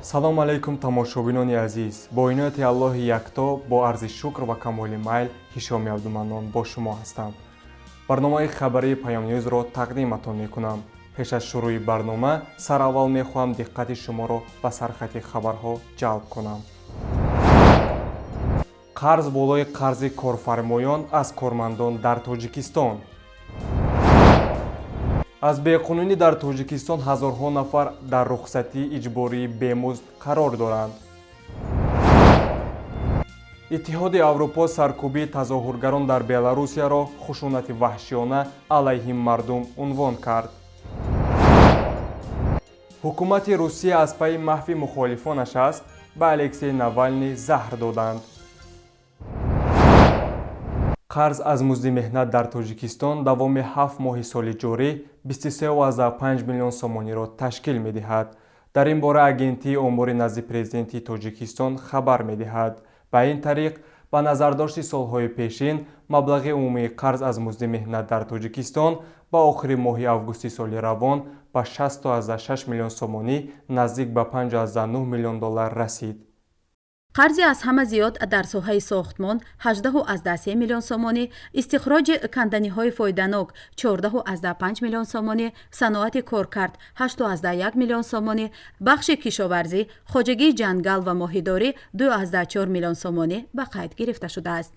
Салому алайкум, тамошобинони азиз. Бо инояти Аллоҳи Якто, бо арзи шукр ва камоли майл, Ҳишоми Абдуманнон бо шумо ҳастам. Барномаи хабарии Паёмньюзро тақдиматон мекунам. Пеш аз шурӯи барнома сараввал мехоҳам диққати шуморо ба сархати хабарҳо ҷалб кунам. Қарз болои қарзи корфармоён аз кормандон дар Тоҷикистон. Аз беқонунӣ дар Тоҷикистон ҳазорҳо нафар дар рухсатии иҷбории бемузд қарор доранд. Иттиҳоди Аврупо саркӯбии тазоҳургарон дар Беларусияро хушунати ваҳшиёна алайҳи мардум унвон кард. Ҳукумати Русия аз пайи маҳви мухолифонаш аст. Ба Алексей Навални заҳр доданд. Қарз аз музди меҳнат дар Тоҷикистон давоми 7 моҳи соли ҷорӣ 23,5 миллион сомониро ташкил медиҳад. Дар ин бора Агентии омори назди Президенти Тоҷикистон хабар медиҳад. Ба ин тариқ, ба назардошти солҳои пешин, маблағи умумии қарз аз музди меҳнат дар Тоҷикистон ба охири моҳи августи соли равон ба 60,6 миллион сомонӣ, наздик ба 5,9 миллион доллар расид. Қарзи аз ҳама зиёд дар соҳаи сохтмон 18,3 миллион сомонӣ, истихроҷи канданиҳои фоиданок 14,5 миллион сомонӣ, саноати коркард 8,1 миллион сомонӣ, бахши кишоварзӣ, хоҷагии ҷангал ва моҳидорӣ 2,4 миллион сомонӣ ба қайд гирифта шудааст.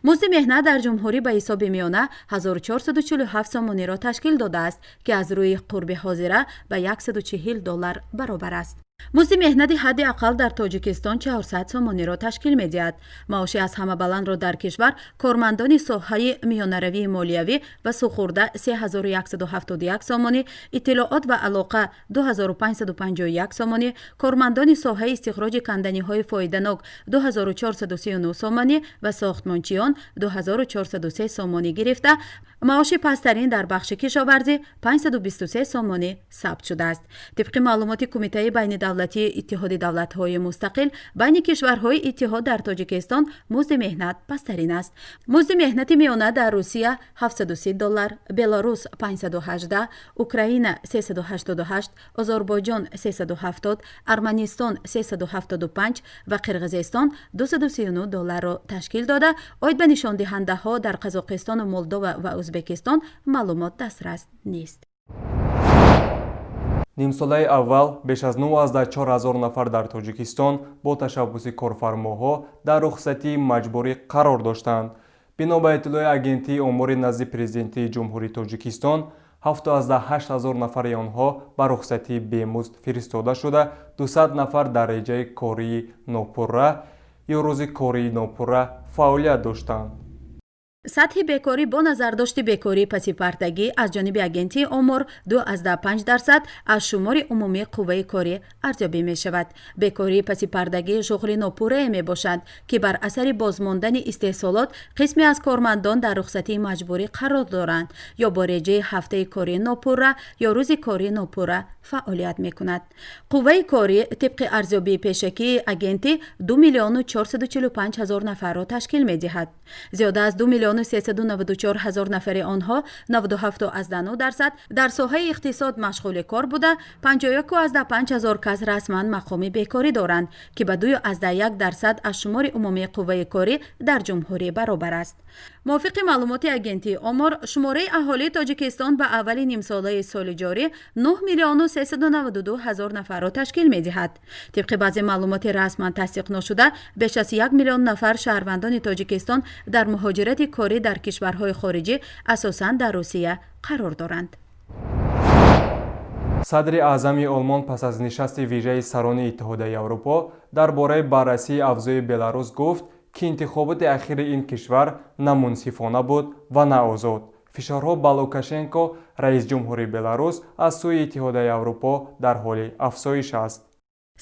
Музди меҳнат дар ҷумҳурӣ ба ҳисоби миёна 1447 сомониро ташкил додааст, ки аз рӯи қурби ҳозира ба 140 доллар баробар аст. Музди меҳнати ҳадди ақал дар Тоҷикистон 400 сомониро ташкил медиҳад. Маоши аз ҳама баландро дар кишвар кормандони соҳаи миёнаравии молиявӣ ва суғурда 3171 сомонӣ, иттилоот ва алоқа 2551 сомонӣ, кормандони соҳаи истихроҷи канданиҳои фоиданок 2439 сомонӣ ва сохтмончиён 2403 сомонӣ гирифта, маоши пасттарин дар бахши кишоварзӣ 523 сомонӣ сабт шудааст. Тибқи маълумоти Кумитаи байнидавлатии Иттиҳоди давлатҳои мустақил, байни кишварҳои иттиҳод дар Тоҷикистон музди меҳнат пасттарин аст. Музди меҳнати миёна дар Русия 730 доллар, Беларус 518, Украина 388, Озарбойҷон 370, Арманистон 375 ва Қирғизистон 239 долларро ташкил дода, оид ба нишондиҳандаҳо дар Қазоқистону Молдова ва Ӯзбекистон маълумот дастрас нест. Нимсолаи аввал беш аз 94 ҳазор нафар дар Тоҷикистон бо ташаббуси корфармоҳо дар рухсатии маҷбурӣ қарор доштанд. Бино ба иттилои Агентии омори назди Президентии Ҷумҳурии Тоҷикистон, 78 ҳазор нафари онҳо ба рухсатии бемузд фиристода шуда, 200 нафар дар реҷаи кории нопурра ё рӯзи кории нопурра фаъолият доштанд. Сатҳи бекорӣ бо назардошти бекории пасипардагӣ аз ҷониби Агентии омор 2,5% аз шумори умумии қувваи корӣ арзёбӣ мешавад. Бекории пасипардагӣ шуғли нопуррае мебошад, ки бар асари бозмондани истеҳсолот қисме аз кормандон дар рухсатии маҷбурӣ қарор доранд ё бо реҷаи ҳафтаи кории нопурра ё рӯзи кории нопурра фаъолият мекунад. Қувваи корӣ тибқи арзёбии пешакии агентӣ 2 миллиону 445 ҳазор нафарро ташкил медиҳад. Зиёда аз 2 миллиону 394 ҳазор нафари онҳо, 97,9%, дар соҳаи иқтисод машғули кор буда, 51,5 ҳазор кас расман мақоми бекорӣ доранд, ки ба 2,1% аз шумори умумии қувваи корӣ дар ҷумҳурӣ баробар аст. Мувофиқи маълумоти Агентии омор, шумораи аҳолии Тоҷикистон ба аввали нимсолаи соли ҷорӣ 9 миллиону 392 ҳазор нафарро ташкил медиҳад. Тибқи баъзе маълумоти расман тасдиқношуда, беш аз 1 миллион нафар шаҳрвандони Тоҷикистон дар муҳоҷирати корӣ дар кишварҳои хориҷӣ, асосан дар Русия, қарор доранд. Садри аъзами Олмон пас аз нишасти вижаи сарони Иттиҳодияи Аврупо дар бораи баррасии авзои Беларус гуфт, ки интихоботи ахири ин кишвар на мунсифона буд ва на озод. Фишорҳо ба Лукашенко, раисҷумҳури Беларус, аз сӯи Иттиҳодияи Аврупо дар ҳоли афзоиш аст.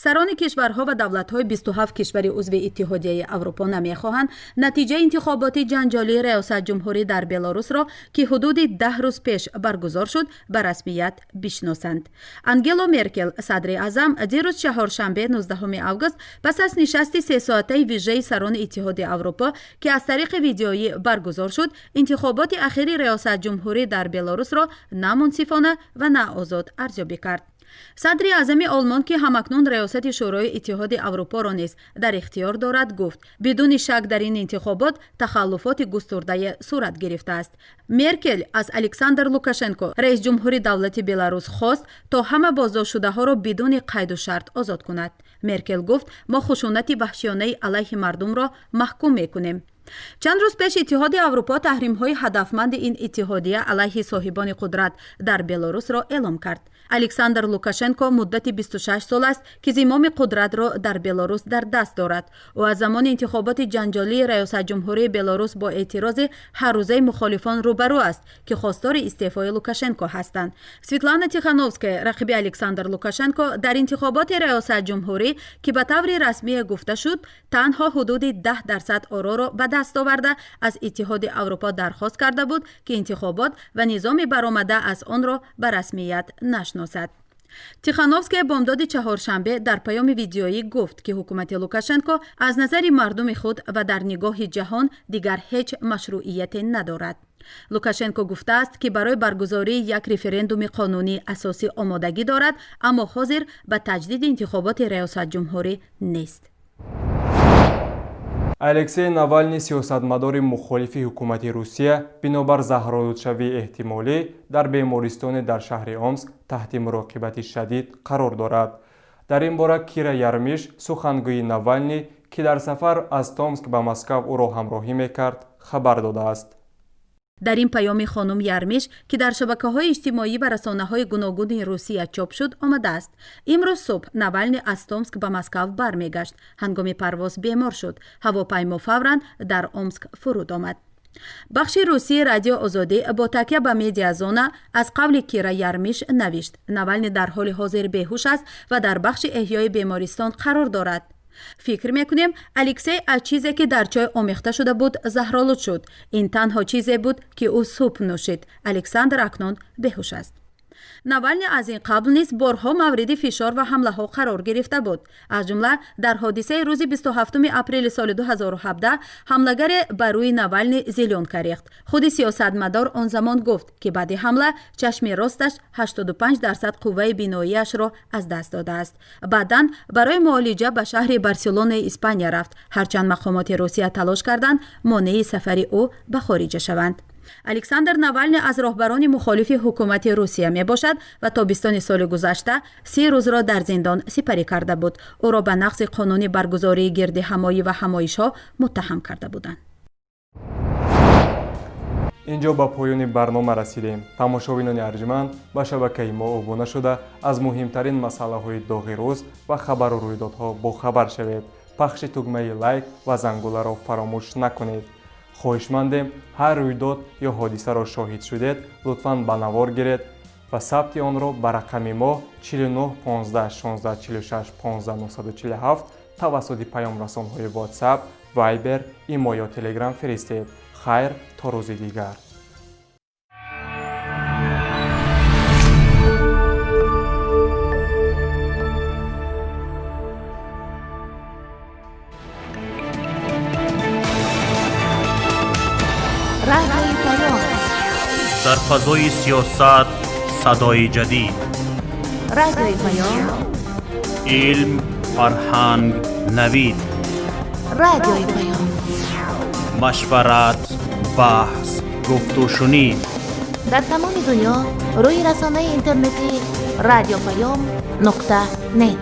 Сарони кишварҳо ва давлатҳои 27 кишвари узви Иттиҳодияи Аврупо намехоҳанд натиҷаи интихоботи ҷанҷолии раёсатҷумҳурӣ дар Беларусро, ки ҳудуди 10 рӯз пеш баргузор шуд, ба расмият бишносанд. Ангела Меркел, садри аъзам, дирӯз, чаҳоршанбе, 19 август, пас аз нишасти сесоатаи вижаи сарони Иттиҳоди Аврупо, ки аз тариқи видеоӣ баргузор шуд, интихоботи ахири раёсатҷумҳурӣ дар Беларусро на мунсифона ва на озод арзёбӣ кард. Садри аъзами Олмон, ки ҳамакнун раёсати Шӯрои Иттиҳоди Аврупоро низ дар ихтиёр дорад, гуфт: бидуни шак дар ин интихобот тахаллуфоти густурдае сурат гирифтааст. Меркел аз Александр Лукашенко, раисҷумҳури давлати Беларус, хост, то ҳама боздоштшудаҳоро бидуни қайду шарт озод кунад. Меркел гуфт: мо хушунати ваҳшиёнаи алайҳи мардумро маҳкум мекунем. Чанд рӯз пеш Иттиҳоди Аврупо таҳримҳои ҳадафманди ин иттиҳодия алайҳи соҳибони қудрат дар Белорусро эълом кард. Александр Лукашенко муддати 26 сол аст, ки зимоми қудратро дар Белорус дар даст дорад. Ӯ аз замони интихоботи ҷанҷолии раёсатҷумҳурии Белорус бо эътирози ҳаррӯзаи мухолифон рӯбарӯ аст, ки хостори истеъфои Лукашенко ҳастанд. Светлана Тихановская, рақиби Александр Лукашенко дар интихоботи раёсатҷумҳурӣ, ки ба таври расмие гуфта шуд, танҳо ҳудуди 10% ороро ба даст оварда, аз Иттиҳоди Аврупо дархост карда буд, ки интихобот ва низоми баромада аз онро ба расмият нашиносад. Тихановская бомдоди чаҳоршанбе дар паёми видеоӣ гуфт, ки ҳукумати Лукашенко аз назари мардуми худ ва дар нигоҳи ҷаҳон дигар ҳеҷ машрӯияте надорад. Лукашенко гуфтааст, ки барои баргузории як референдуми қонунии асосӣ омодагӣ дорад, аммо ҳозир ба таҷдиди интихоботи раёсатҷумҳурӣ нест. Алексей Навални, сиёсатмадори мухолифи ҳукумати Русия, бинобар заҳролудшавии эҳтимолӣ дар бемористоне дар шаҳри Омск таҳти муроқибати шадид қарор дорад. Дар ин бора Кира Ярмиш, сухангӯи Навални, ки дар сафар аз Томск ба Москав ӯро ҳамроҳӣ мекард, хабар додааст. Дар ин паёми хонум Ярмиш, ки дар шабакаҳои иҷтимоӣ ва расонаҳои гуногуни Русия чоп шуд, омадааст: имрӯз субҳ Навални аз Томск ба Москав бармегашт. Ҳангоми парвоз бемор шуд. Ҳавопаймо фавран дар Омск фуруд омад. Бахши русии Радио Озодӣ бо такя ба Медиазона аз қавли Кира Ярмиш навишт: Навални дар ҳоли ҳозир беҳуш аст ва дар бахши эҳёи бемористон қарор дорад. Фикр мекунем, Алексей аз чизе, ки дар чой омехта шуда буд, заҳролуд шуд. Ин танҳо чизе буд, ки ӯ субҳ нӯшид. Александр акнун беҳуш аст. Навални аз ин қабл низ борҳо мавриди фишор ва ҳамлаҳо қарор гирифта буд. Аз ҷумла дар ҳодисаи рӯзи 27 апрели соли 2017 ҳамлагаре ба рӯи Навални зелёнка рехт. Худи сиёсатмадор он замон гуфт, ки баъди ҳамла чашми росташ 85% қувваи биноияшро аз даст додааст. Баъдан барои муолиҷа ба шаҳри Барселонаи Испания рафт, ҳарчанд мақомоти Русия талош карданд монеи сафари ӯ ба хориҷа шаванд. Александр Навални аз роҳбарони мухолифи ҳукумати Русия мебошад ва тобистони соли гузашта 30 рӯзро дар зиндон сипарӣ карда буд. Ӯро ба нақзи қонуни баргузории гирдиҳамоӣ ва ҳамоишҳо муттаҳам карда буданд. Инҷо ба поёни барнома расидем. Тамошобинони арҷманд, ба шабакаи мо обуна шуда, аз муҳимтарин масъалаҳои доғи рӯз ва хабару рӯйдодҳо бохабар шавед. Пахши тугмаи лайк ва зангуларо фаромӯш накунед. Хоҳишмандем, ҳар рӯйдод ё ҳодисаро шоҳид шудед, лутфан ба навор гиред ва сабти онро ба рақами мо 49 15 16 46 15 947 тавассути паёмрасонҳои WhatsApp, Viber, Имо ё Telegram фиристед. Хайр, то рӯзи дигар. Дар фазои сиёсат садои ҷадид. Радиои Паём. Илм, фарҳанг, навид. Радиои Паём. Машварат, баҳс, гуфтушунид. Дар тамоми дунё рӯи расонаи интернетӣ радиопаём.нет.